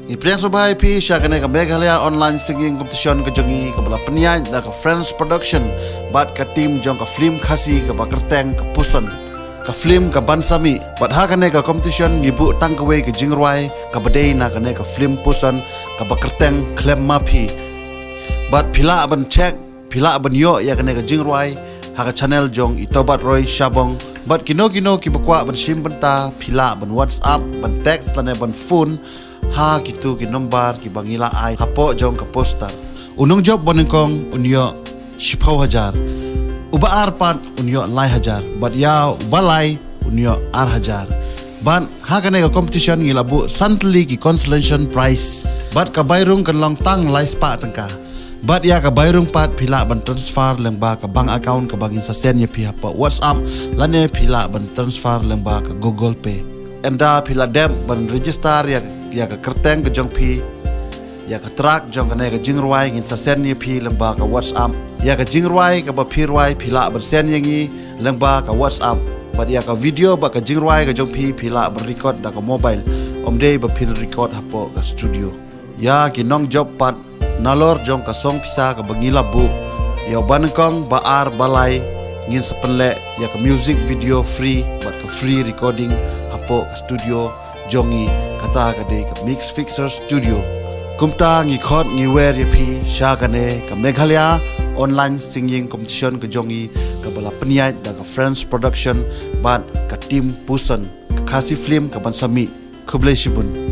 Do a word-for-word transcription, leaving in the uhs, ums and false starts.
Ngi pdiang sngewbha ïa phi sha kane ka Meghalaya Online Singing Competition ka jong ngi kaba la pynïaid da ka Friends Production bad ka team jong ka film Khasi kaba kyrteng ka Puson. Ka film ka Ban Sami. Bad ha kane ka competition ngi buh tang kawei ka jingrwai kaba dei na kane ka film Puson kaba kyrteng Khlem Ma Phi. Bad phi lah ban check, phi lah ban ïoh ïa kane ka jingrwai ha ka channel jong i Tobat Roy Shabong. Bad kino kino kiba kwah ban shim bynta, phi lah ban WhatsApp, ban text lane ban phone ha kito ki nombar kiba ngi la ai hapoh jong ka poster. U nongjop ba nyngkong un ïoh shiphew hajar. Uba ar pat un ïoh lai hajar. Bad ïa uba lai un ïoh ar hajar. Bad ha kane ka competition ngi la buh san tylli ki consolation prize. Bad ka bai rung kan long tang lai spah tyngka. Bad ïa ka bai rung pat phi lah ban transfer lyngba ka bank account kaba ngin sa send ïa phi hapoh WhatsApp lane phi lah ban transfer lyngba ka Google Pay. Ynda phi la dep ban register ïa, ïa ka kyrteng ka jong phi, ïa ka track jong kane ka jingrwai ngin sa send ïa phi lyngba ka WhatsApp. Ïa ka jingrwai kaba phi rwai phi lah ban send ïa ngi lyngba ka WhatsApp. Bad ïa ka video bad ka jingrwai ka jong phi phi lah ban record da ka mobile. Ym dei ba phin record hapoh ka studio. Ïa ki nongjop pat nalor jong ka song pisa kaba ngi la buh, ïa uba nyngkong, ba ar, ba lai, ngin sa pynleh ïa ka music video free bad ka free recording hapoh ka studio jong ngi, kata ka dei ka Mix Fixer Studio. Kumta ngi khot ngi wer ïa phi sha kane ka Meghalaya Online Singing Competition ka jong ngi kaba la pynïaid da ka Friends Production bad ka team Puson, ka Khasi film ka Ban Sami. Khublei shibun.